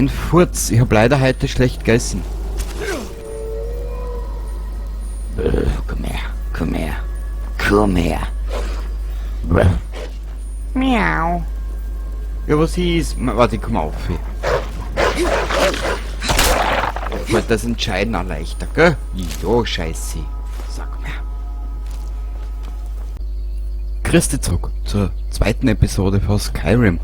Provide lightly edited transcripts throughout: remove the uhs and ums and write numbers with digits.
Mein Furz, ich habe leider heute schlecht gegessen. Komm her, komm her, komm her. Miau. Ja, was ist? Warte, ich komm auf. Wird das Entscheiden auch leichter, gell? Jo, scheiße. Sag mir. Grüß dich zurück zur zweiten Episode von Skyrim.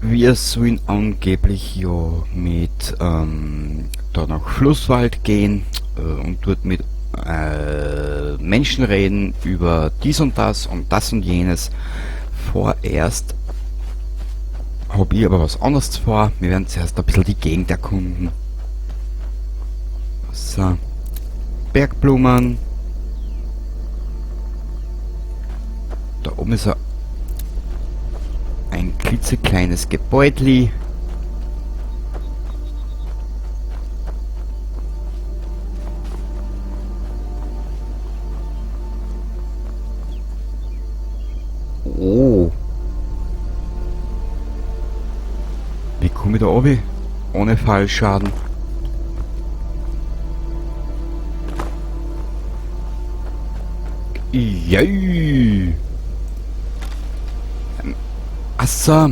Wir sollen angeblich ja mit da nach Flusswald gehen und dort mit Menschen reden über dies und das und das und jenes. Vorerst habe ich aber was anderes vor. Wir werden zuerst ein bisschen die Gegend erkunden. So. Bergblumen. Da oben ist ein klitzekleines Gebäudli. Oh. Wie komme ich da runter? Ohne Fallschaden. Jei. Achso.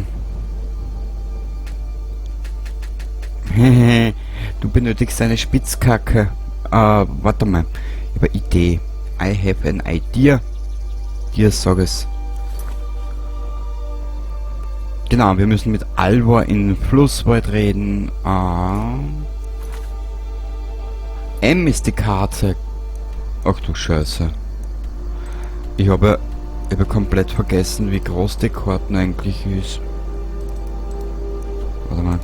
Du benötigst eine Spitzkacke. Warte mal. Ich habe eine Idee. I have an idea. Dir sag es. Genau, wir müssen mit Alvor in Flusswald reden. M ist die Karte. Ach du Scheiße. Ich habe komplett vergessen, wie groß die Karten eigentlich ist. Warte mal.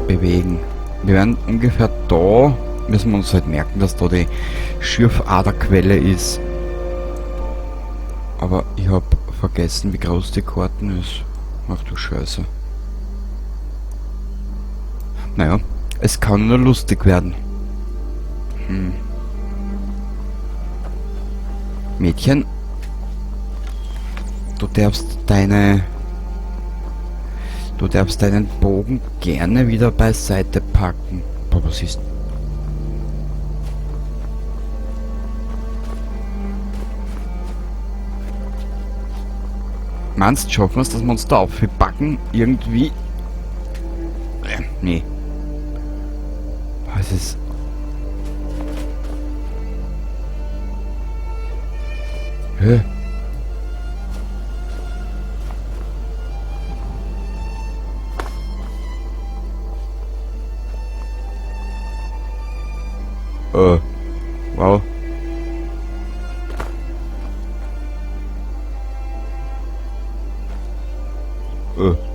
Bewegen. Wir werden ungefähr da, müssen wir uns halt merken, dass da die Schürfaderquelle ist. Aber ich hab vergessen, wie groß die Karten ist. Ach du Scheiße. Naja, es kann nur lustig werden. Mädchen, du darfst deinen Bogen gerne wieder beiseite packen. Boah, was ist? Meinst du, schaffen wir es, dass wir uns da aufpacken? Irgendwie? Nee. Was ist? Hä? Wow.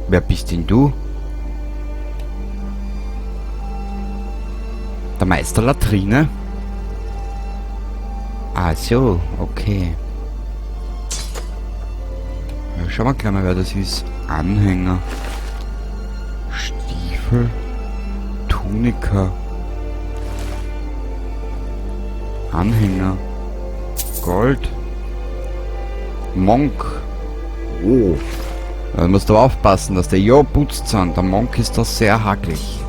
Wer bist denn du? Der Meister Latrine? Ah so, okay. Ja, schauen wir gleich mal, wer das ist. Anhänger. Stiefel. Tunika. Anhänger. Gold. Monk. Oh. Da musst du aufpassen, dass der ja putzt sind. Der Monk ist da sehr hakelig.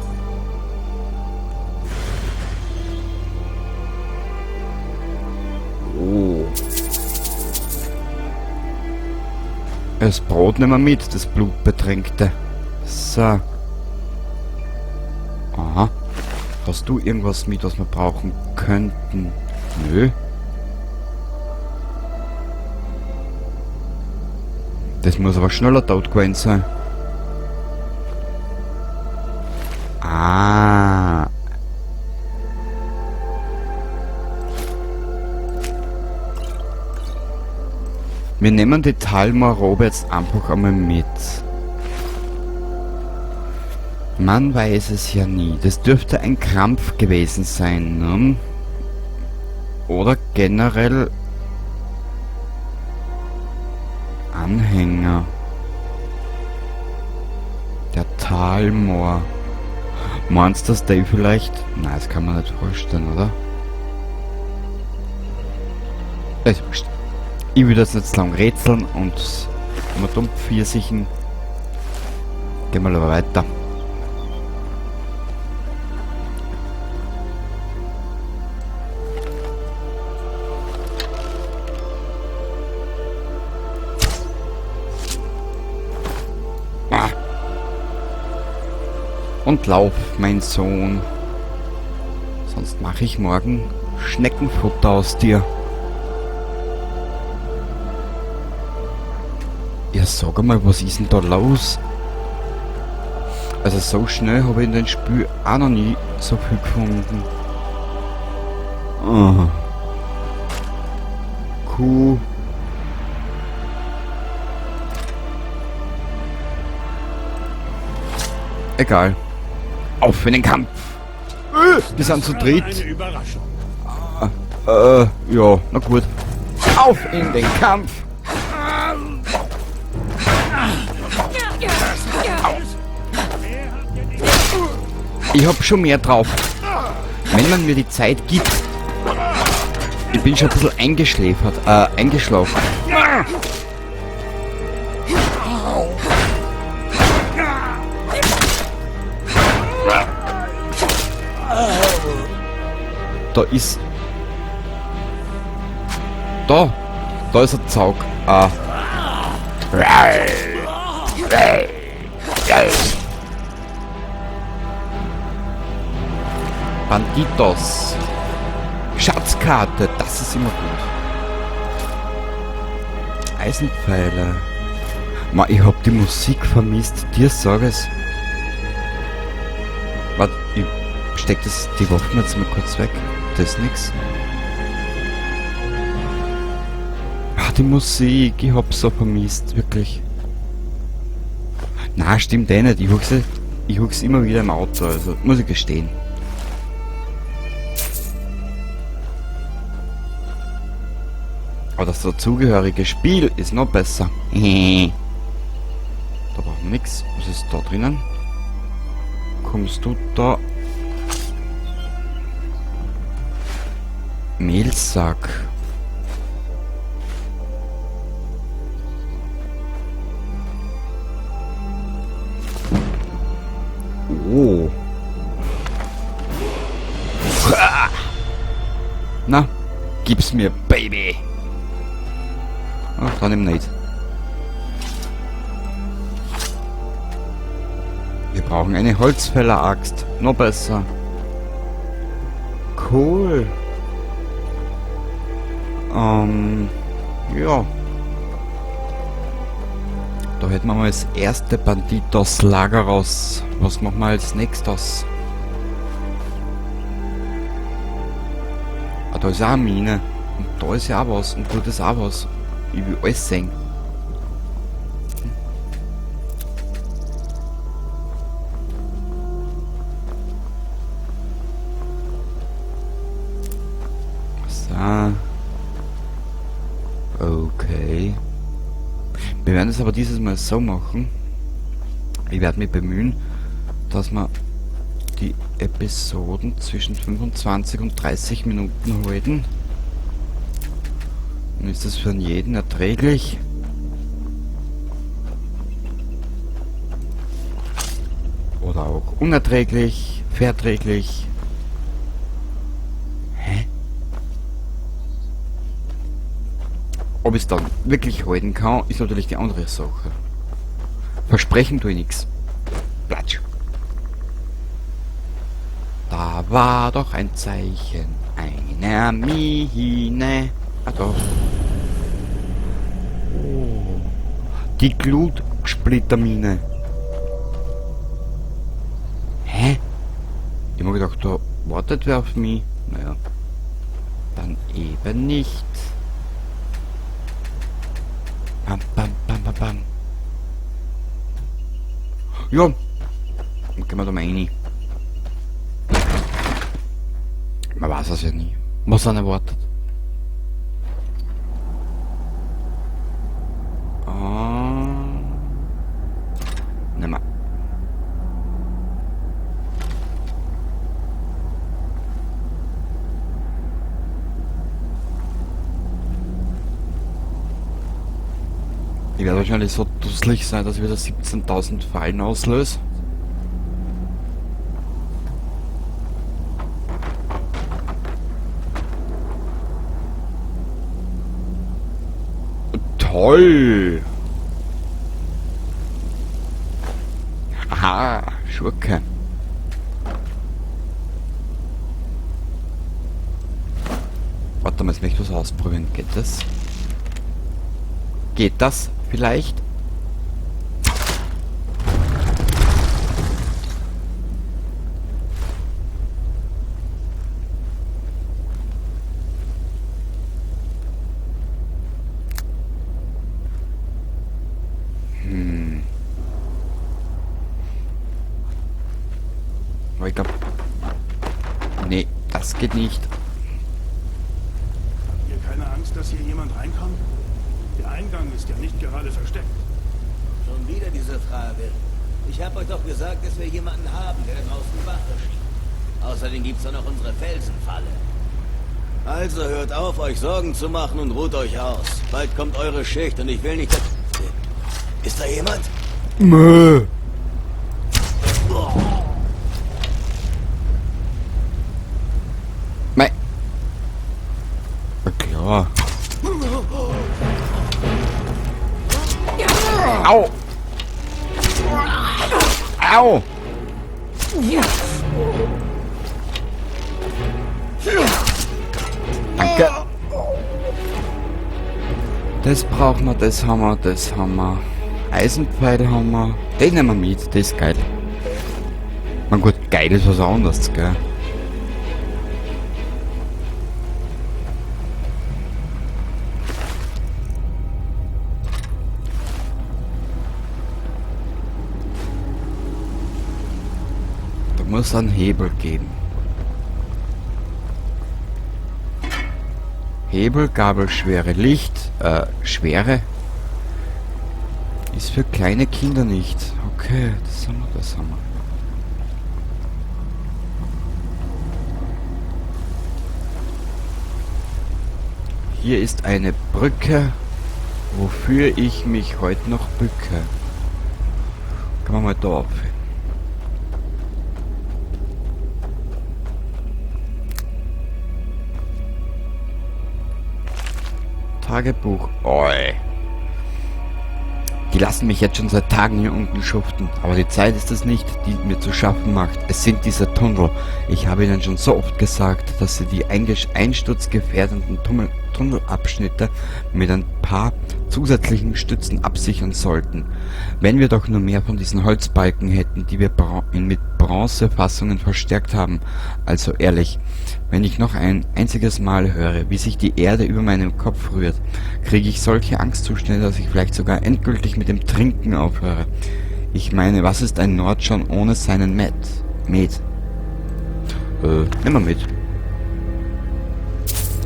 Oh. Das Brot nehmen wir mit, das Blutbetränkte. So. Aha. Hast du irgendwas mit, was wir brauchen könnten? Nö. Das muss aber schneller tot gewesen sein. Ah. Wir nehmen die Thalmor-Robe jetzt einfach einmal mit. Man weiß es ja nie. Das dürfte ein Krampf gewesen sein, ne? Oder generell Anhänger. Der Thalmor. Meinst du, dass die vielleicht... Nein, das kann man nicht vorstellen, oder? Ist wurscht. Ich will das nicht zu lang rätseln und immer dumm pfirsichen. Gehen wir aber weiter. Und lauf, mein Sohn. Sonst mache ich morgen Schneckenfutter aus dir. Ja, sag einmal, was ist denn da los? Also so schnell habe ich in dem Spiel auch noch nie so viel gefunden. Oh. Kuh. Egal. Auf in den Kampf! Wir sind zu dritt. Ja, na gut. Auf in den Kampf! Ich hab schon mehr drauf. Wenn man mir die Zeit gibt. Ich bin schon ein bisschen eingeschlafen. Da ist... Da! Da ist ein Zaug. Ah. Banditos. Schatzkarte, das ist immer gut. Eisenpfeile. Ma, ich hab die Musik vermisst. Dir sag es. Warte, ich steck die Waffen jetzt mal kurz weg. Das ist nix. Ah, die Musik, ich hab's so vermisst, wirklich. Na, stimmt eh nicht. Ich huck's immer wieder im Auto, also muss ich gestehen. Aber das dazugehörige Spiel ist noch besser. Da brauchen wir nix. Was ist da drinnen? Kommst du da? Mehlsack. Oh. Na, gib's mir, Baby. Ach, dann eben nicht. Wir brauchen eine Holzfäller-Axt. Noch besser. Cool. Ja. Da hätten wir mal das erste Banditos-Lager raus. Was machen wir als nächstes? Ah, da ist auch eine Mine. Und da ist ja auch was. Und dort ist auch was. Ich will alles sehen. So. Okay. Wir werden es aber dieses Mal so machen. Ich werde mich bemühen, dass wir die Episoden zwischen 25 und 30 Minuten halten. Und ist das für jeden erträglich? Oder auch unerträglich, verträglich? Hä? Ob ich's dann wirklich halten kann, ist natürlich die andere Sache. Versprechen tue ich nix. Platsch. Da war doch ein Zeichen einer Mine. Ah, doch. Oh. Die Glutsplittermine. Hä? Ich hab mir gedacht, da wartet wer auf mich. Naja. Dann eben nicht. Bam, bam, bam, bam, bam. Ja. Dann gehen wir da mal rein. Man weiß es ja nie. Was einen erwartet. Ah. Nehmen wir. Ich werde wahrscheinlich so dusselig sein, dass ich wieder 17.000 Fallen auslöse. Toll! Aha, Schurke. Warte mal, jetzt möchte ich was ausprobieren. Geht das? Geht das vielleicht? Aber ich glaube... Nee, das geht nicht. Habt ihr keine Angst, dass hier jemand reinkommt? Der Eingang ist ja nicht gerade versteckt. Schon wieder diese Frage. Ich habe euch doch gesagt, dass wir jemanden haben, der da draußen Wache schiebt. Außerdem gibt's da noch unsere Felsenfalle. Also hört auf, euch Sorgen zu machen und ruht euch aus. Bald kommt eure Schicht und ich will nicht... Ist da jemand? Mö. Mei. Na klar. Au! Au! Danke! Das brauchen wir, das haben wir, das haben wir. Eisenpfeil haben wir. Den nehmen wir mit, das ist geil. Man gut, geil ist was anderes, gell? Da muss einen Hebel geben. Hebel, Gabel, Schwere, Licht. Schwere ist für kleine Kinder nicht. Okay, das haben wir, das haben wir. Hier ist eine Brücke, wofür ich mich heute noch bücke. Kann man mal da auf. Tagebuch. Oi. Die lassen mich jetzt schon seit Tagen hier unten schuften. Aber die Zeit ist es nicht, die mir zu schaffen macht. Es sind diese Tunnel. Ich habe ihnen schon so oft gesagt, dass sie die einsturzgefährdenden Tunnelabschnitte mit ein paar zusätzlichen Stützen absichern sollten. Wenn wir doch nur mehr von diesen Holzbalken hätten, die wir mit Bronzefassungen verstärkt haben. Also ehrlich, wenn ich noch ein einziges Mal höre, wie sich die Erde über meinem Kopf rührt, kriege ich solche Angstzustände, dass ich vielleicht sogar endgültig mit dem Trinken aufhöre. Ich meine, was ist ein Nord schon ohne seinen Met? Met. Nehmen wir mit.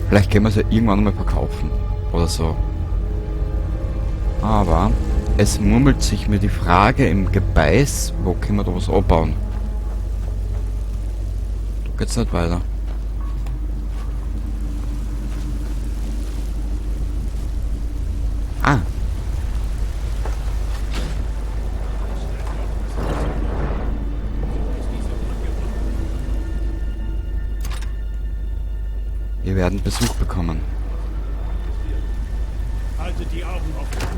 Vielleicht können wir es ja irgendwann mal verkaufen. Oder so. Aber es murmelt sich mir die Frage im Gebeiß, wo können wir da was abbauen? Da geht's nicht weiter. Ah. Wir werden Besuch bekommen. Haltet die Augen offen.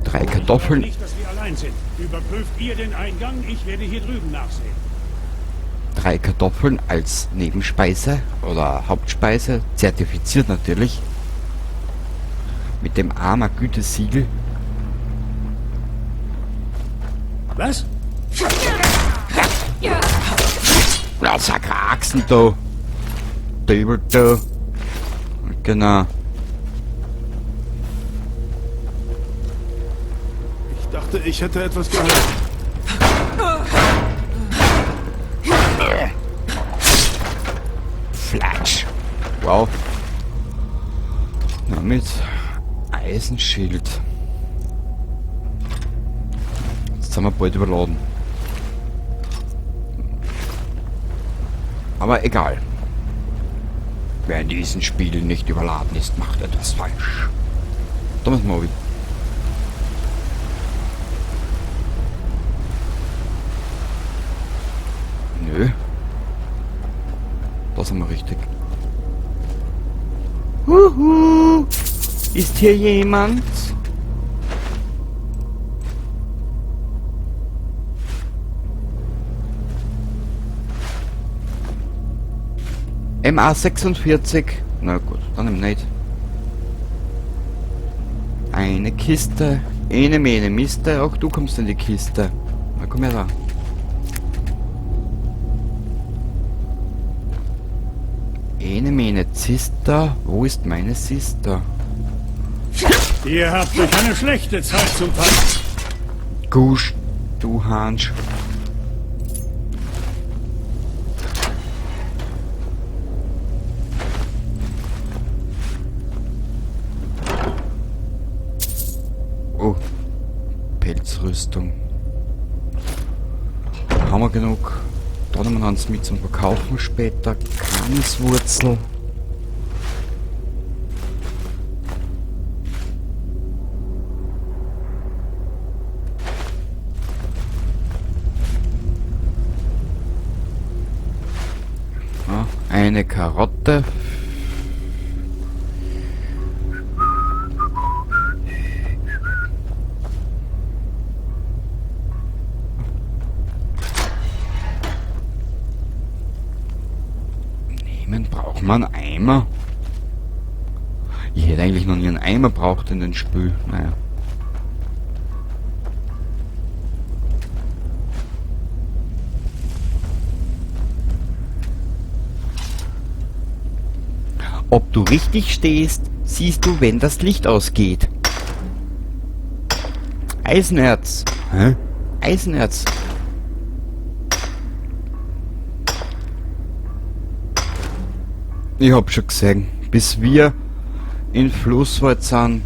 3 Kartoffeln. Ich glaube nicht, dass wir allein sind. Überprüft ihr den Eingang, ich werde hier drüben nachsehen. 3 Kartoffeln als Nebenspeise oder Hauptspeise, zertifiziert natürlich. Mit dem AMA-Gütesiegel. Was? Ja, Sackachsen, du. Tübel, du. Genau. Ich dachte, ich hätte etwas gehört. Flatsch. Wow. Na, mit Eisenschild. Jetzt sind wir bald überladen. Aber egal. Wer in diesem Spiel nicht überladen ist, macht etwas falsch. Da müssen wir runter. Nö. Da sind wir richtig. Huhu! Ist hier jemand? MA46. Na gut, dann eben nicht. Eine Kiste. Ene mene Miste. Auch du kommst in die Kiste. Na komm her da. Ene mene Zista. Wo ist meine Sister? Ihr habt euch eine schlechte Zeit zum Tanzen. Gusch, du Hansch. Oh, Pelzrüstung. Haben wir genug. Da nehmen wir uns mit zum Verkaufen später. Kaniswurzel. Ja, eine Karotte. Braucht man einen Eimer? Ich hätte eigentlich noch nie einen Eimer braucht in den Spül. Naja. Ob du richtig stehst, siehst du, wenn das Licht ausgeht. Eisenerz. Hä? Eisenerz. Ich hab schon gesehen, bis wir in Flusswald sind,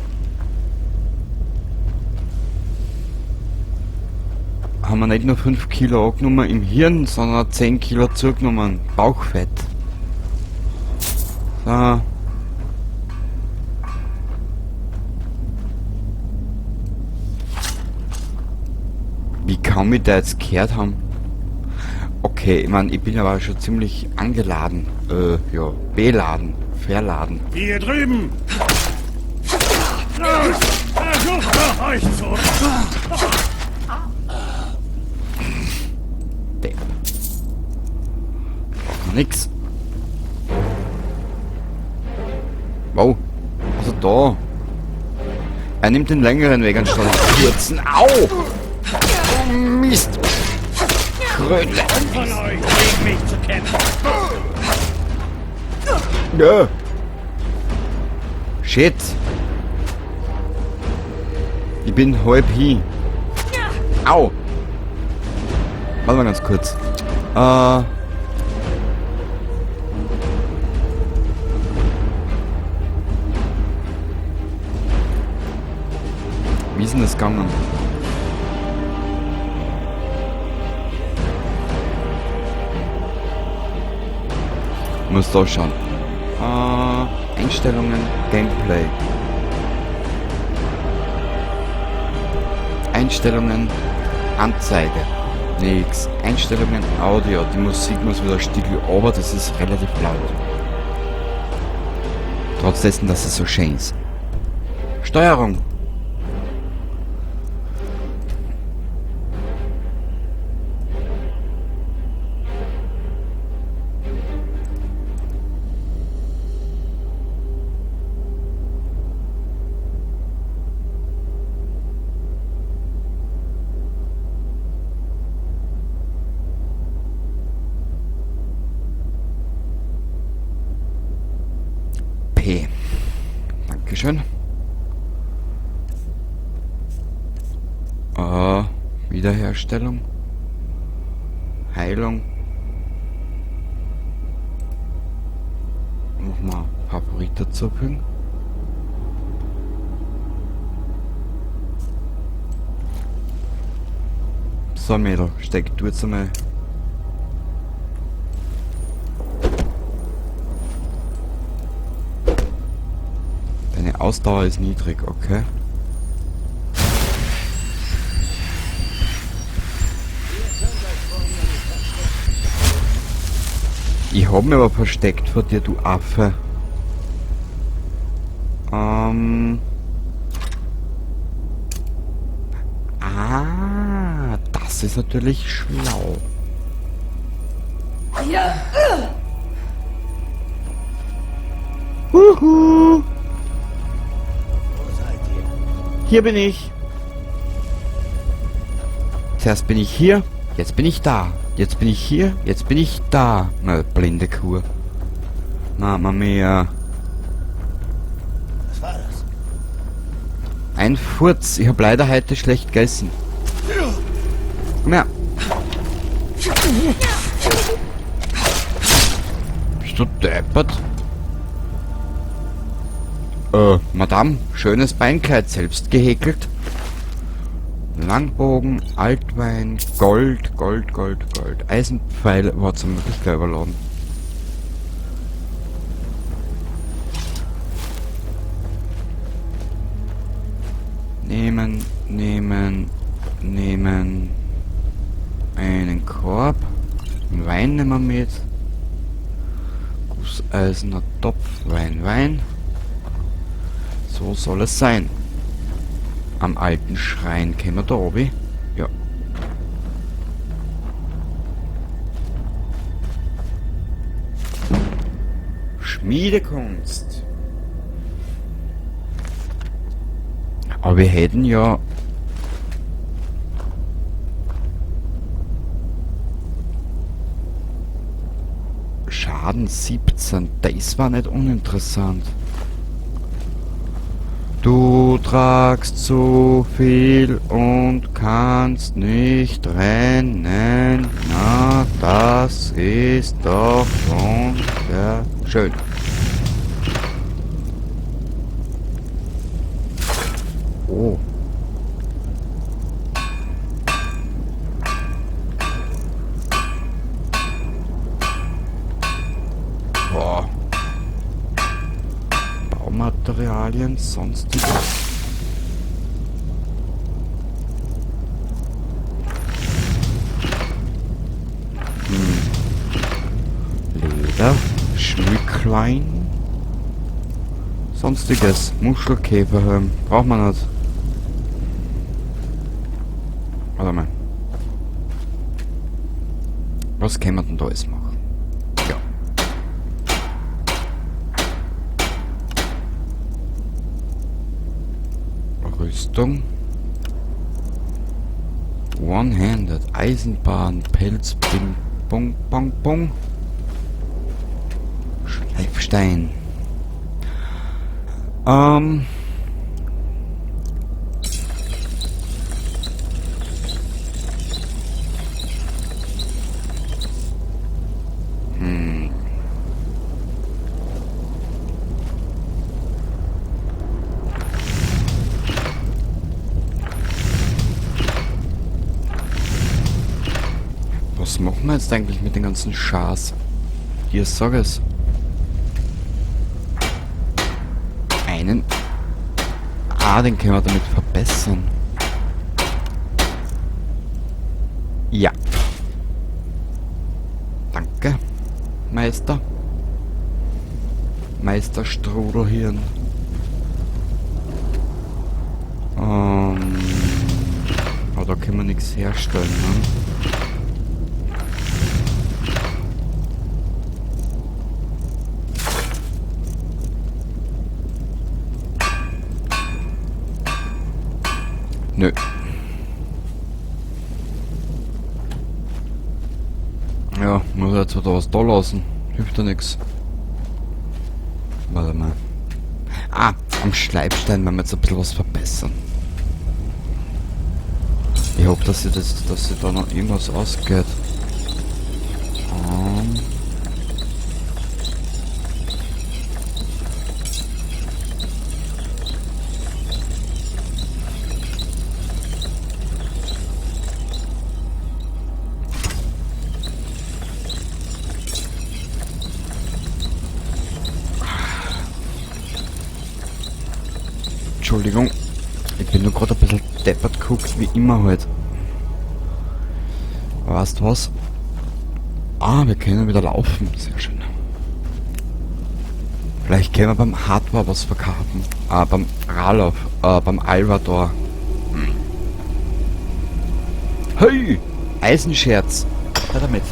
haben wir nicht nur 5 Kilo angenommen im Hirn, sondern 10 Kilo zugenommen. Bauchfett. So. Wie kann ich da jetzt gehört haben? Okay, ich mein, ich bin aber schon ziemlich angeladen. Ja, beladen, verladen. Hier drüben! Los! Versucht doch euch zu! Depp. Braucht man nix. Wow. Also da. Er nimmt den längeren Weg anstatt den kurzen. Au! Oh, Mist! Kröte. Von euch gegen mich zu kämpfen. Ja. Shit. Ich bin halb hin. Au. Warte mal ganz kurz. Wie ist denn das gegangen? Muss da schauen. Einstellungen, Gameplay. Einstellungen, Anzeige. Nix. Einstellungen, Audio. Die Musik muss wieder ein Stück aber das ist relativ laut. Trotz dessen, dass es so schön ist. Steuerung. P. Dankeschön. Wiederherstellung. Heilung. Nochmal Favorit dazu fügen. So Mädel, steck du jetzt einmal. Deine Ausdauer ist niedrig, okay. Ich hab mich aber versteckt vor dir, du Affe. Ah, das ist natürlich schlau. Ja. Huhu. Wo seid ihr? Hier bin ich. Zuerst bin ich hier, jetzt bin ich da. Jetzt bin ich hier, jetzt bin ich da. Na, blinde Kuh. Mama mia. Was war das? Ein Furz. Ich hab leider heute schlecht gegessen. Komm her. Bist du deppert? Madame, schönes Beinkleid, selbst gehäkelt. Langbogen, Altwein, Gold, Gold, Gold, Gold. Eisenpfeil, war zum wirklich gleich überladen. Nehmen, nehmen, nehmen. Einen Korb. Einen Wein nehmen wir mit. Gusseisener Topf, Wein, Wein. So soll es sein. Am alten Schrein kämen wir da oben. Ja. Schmiedekunst. Aber wir hätten ja... Schaden 17. Das war nicht uninteressant. Du tragst zu viel und kannst nicht rennen. Na, das ist doch wunderschön. Oh. Boah. Baumaterialien, sonstiges. Leder, Schmücklein, sonstiges, Muschelkäferhelm, braucht man nicht. Warte mal. Was können wir denn da alles machen? Ja. Rüstung. One-handed, Eisenbahn, Pelz, Bing, Bong, Bong, Bong. Schleifstein. Was machen wir jetzt eigentlich mit den ganzen Schaß? Dir sag es. Einen. Ah, den können wir damit verbessern. Ja. Danke, Meister. Meister Strudelhirn. Aber da können wir nichts herstellen, ne? Nö. Ja, muss jetzt wieder was da lassen. Hilft ja nix. Warte mal. Ah, am Schleifstein werden wir jetzt ein bisschen was verbessern. Ich hoffe, dass sich da noch irgendwas ausgeht. Entschuldigung, ich bin nur grad ein bisschen deppert geguckt, wie immer halt. Aber weißt du was? Ah, wir können wieder laufen. Sehr schön. Vielleicht können wir beim Hardware was verkaufen. Beim Ralof, beim Alvador. Hm. Hey! Eisenscherz! Hör damit.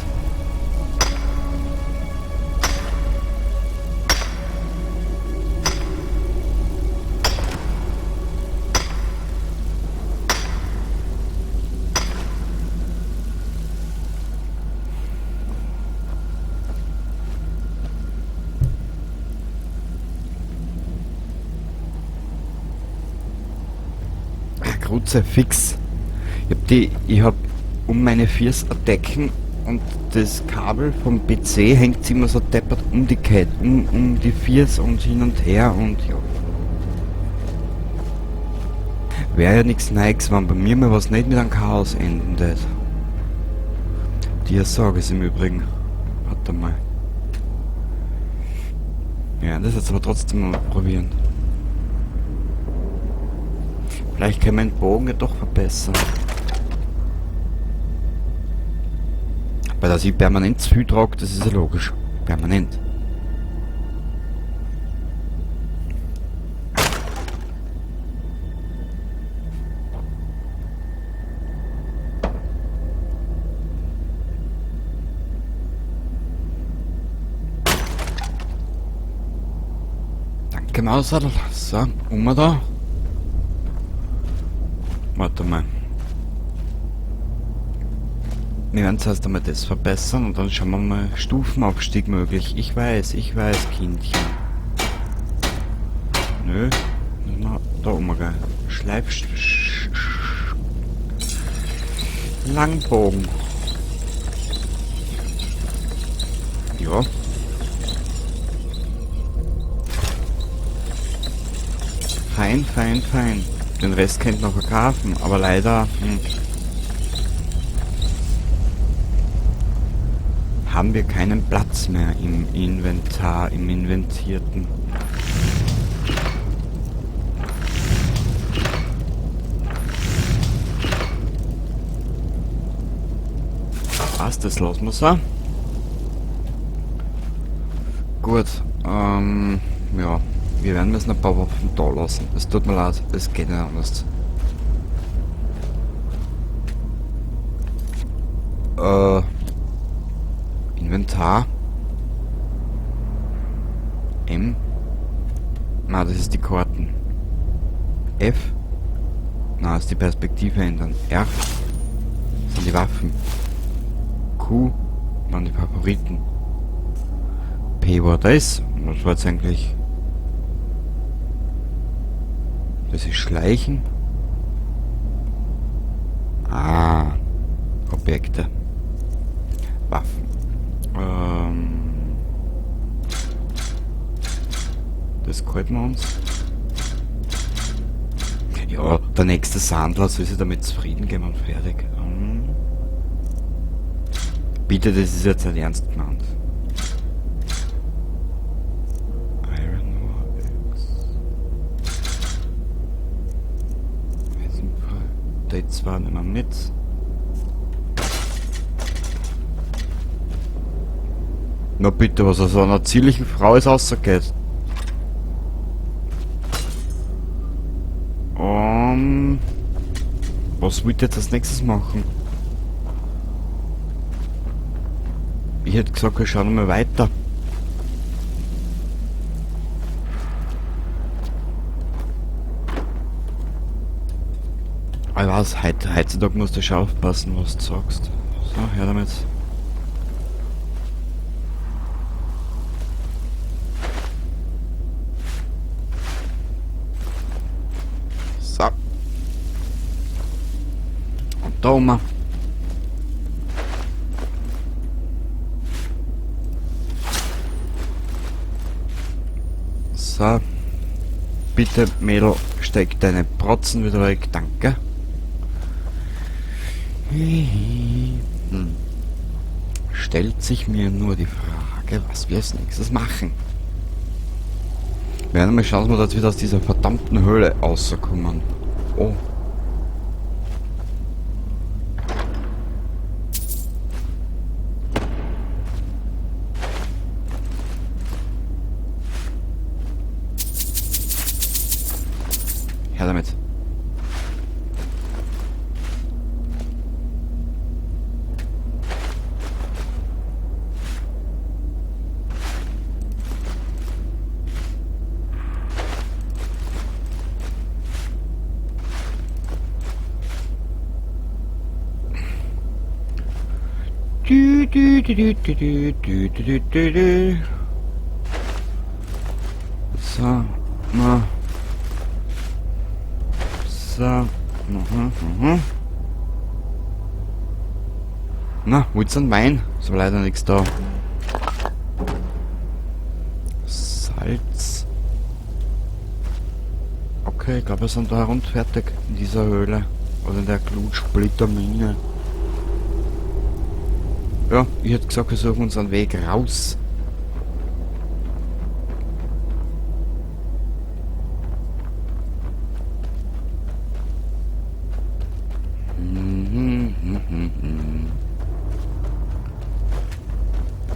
Kruzifix. Ich hab um meine Füße Decken und das Kabel vom PC hängt immer so deppert um die Kette, um die Füße und hin und her und ja. Wäre ja nichts Neues, wenn bei mir mal was nicht mit einem Chaos enden tät. Dir sag es im Übrigen. Warte mal. Ja, das jetzt aber trotzdem mal probieren. Vielleicht kann mein Bogen ja doch verbessern. Weil dass ich permanent zu viel trage, das ist ja logisch. Permanent. Danke, Mausadel. So, um da. Warte mal. Wir werden zuerst einmal das verbessern und dann schauen wir mal Stufenaufstieg möglich. Ich weiß, Kindchen. Nö, müssen wir da oben gehen. Schleif... Langbogen. Ja. Fein, fein, fein. Den Rest könnt ihr noch verkaufen, aber leider haben wir keinen Platz mehr im Inventar, im Inventierten. Passt, das lassen wir so. Gut, ja. Wir werden müssen ein paar Waffen da lassen. Es tut mir leid, es geht nicht anders. Inventar. M. Na, das ist die Karten. F. Na, das ist die Perspektive ändern. R. Das sind die Waffen. Q. Waren die Favoriten. P war das. Was war jetzt eigentlich? Das ist Schleichen. Ah. Objekte. Waffen. Das gefällt mir uns. Ja, der nächste Sandler soll sich damit zufrieden geben und fertig. Bitte, das ist jetzt nicht ernst gemeint. Iron Ore X. Eisenpfeil. Die zwei nehmen wir mit. Na bitte, was aus einer zierlichen Frau ist rausgeht. Was wollt ihr jetzt als nächstes machen? Ich hätte gesagt, wir schauen mal weiter. Aber ich weiß, heutzutage musst du schon aufpassen, was du sagst. So, her damit. So. Und da oben. So. Bitte, Mädel, steck deine Protzen wieder weg. Danke. Stellt sich mir nur die Frage, was wir als nächstes machen. Wir werden mal schauen, dass wir da jetzt wieder aus dieser verdammten Höhle rauskommen. Oh. Her damit. Du, du, du, du, du, du, du, du, du. So, na. So, mhm, mhm. Na, wollt ihr einen Wein? Ist aber leider nichts da. Salz. Okay, ich glaube, wir sind da rund fertig in dieser Höhle. Oder in der Glutsplittermine. Ja, ich hätte gesagt, wir suchen uns einen Weg raus.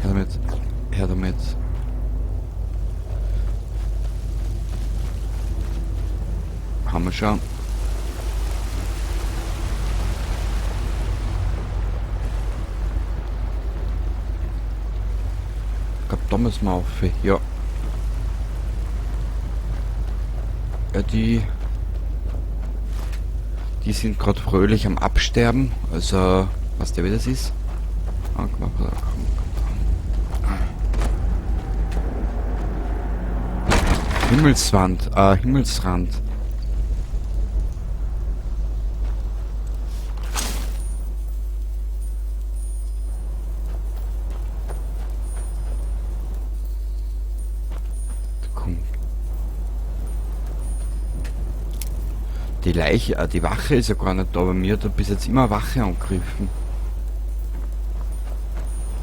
Her damit. Her damit. Haben wir schon. Ich glaub, da müssen wir auf. Ja. Ja, die sind grad fröhlich am Absterben. Also, was der wie das ist? Ah, komm, komm, komm, komm. Himmelswand, Himmelsrand. Die Leiche, die Wache ist ja gar nicht da, aber mir hat bis jetzt immer Wache angegriffen.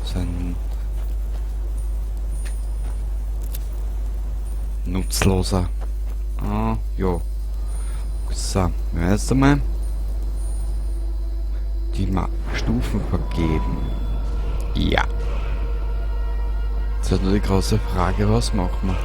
So ein nutzloser. Ah, ja. So, wir werden jetzt einmal die Stufen vergeben. Ja. Jetzt hat nur die große Frage, was machen wir?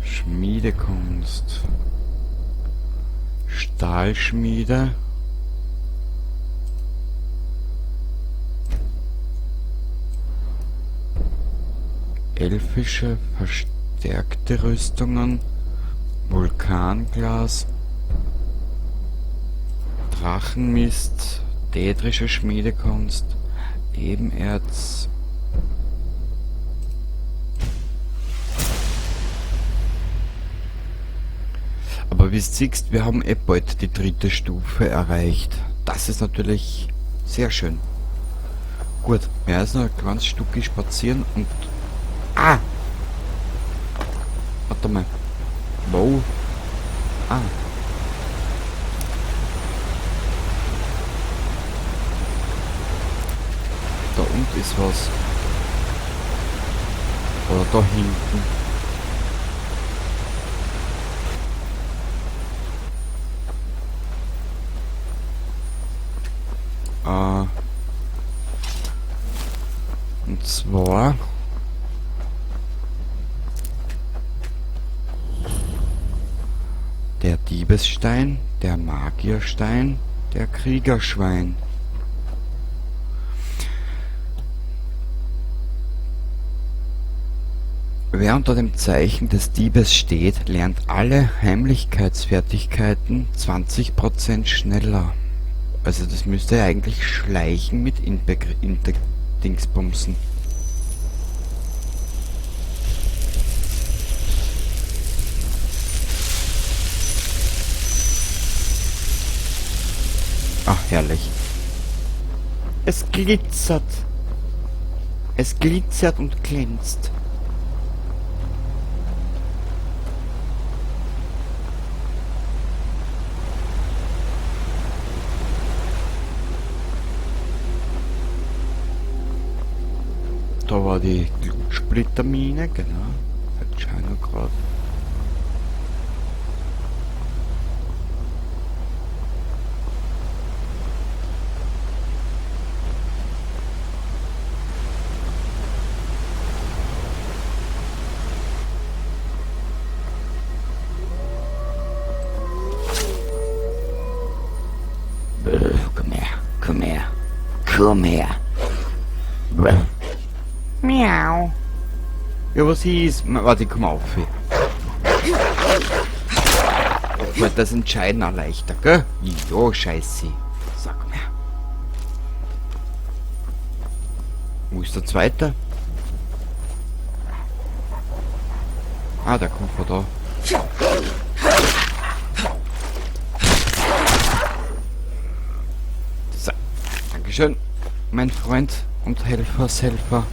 Schmiedekunst. Stahlschmiede. Elfische verstärkte Rüstungen. Vulkanglas. Drachenmist. Dädrische Schmiedekunst. Ebenerz. Aber wie du siehst, wir haben eh bald die dritte Stufe erreicht. Das ist natürlich sehr schön. Gut, wir werden jetzt noch ein kleines Stück spazieren und... Ah! Warte mal. Wow. Ah. Da unten ist was. Oder da hinten. Und zwar der Diebesstein, der Magierstein, der Kriegerschwein. Wer unter dem Zeichen des Diebes steht, lernt alle Heimlichkeitsfertigkeiten 20% schneller. Also das müsste ja eigentlich Schleichen mit Dingsbumsen. Ach, herrlich. Es glitzert. Es glitzert und glänzt. Da war die Glutsplittermine, genau. Jetzt schau ich noch grad. Komm her. Miau. Ja, was ist? Warte, ich komm auf. Wird das Entscheiden auch leichter, gell? Jo, scheiße. Sag mir. Wo ist der zweite? Ah, der kommt von da. So. Dankeschön, mein Freund und Helfershelfer.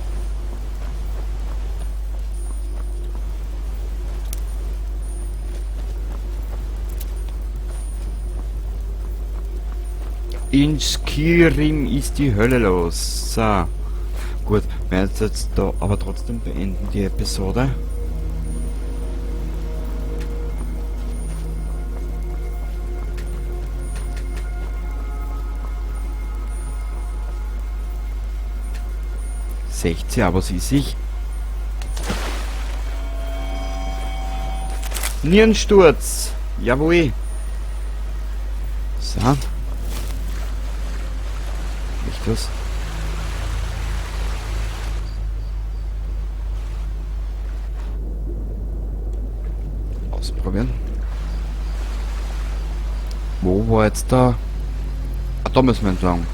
In Skyrim ist die Hölle los. So. Gut, wir werden jetzt da aber trotzdem beenden die Episode. Aber sie sich. Nierensturz. Jawohl. So. Nicht was. Ausprobieren. Wo war jetzt da? Ah, da müssen wir entlang.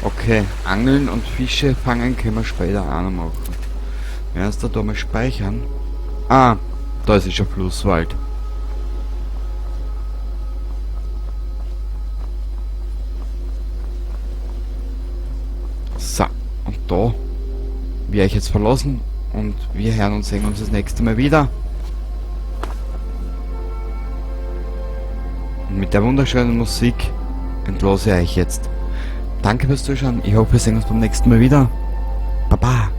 Okay, Angeln und Fische fangen können wir später auch noch machen. Erst da mal speichern. Ah, da ist schon Flusswald. So, und da werde ich jetzt verlassen und wir hören und sehen uns das nächste Mal wieder. Und mit der wunderschönen Musik entlasse ich euch jetzt. Danke fürs Zuschauen. Ich hoffe, wir sehen uns beim nächsten Mal wieder. Baba.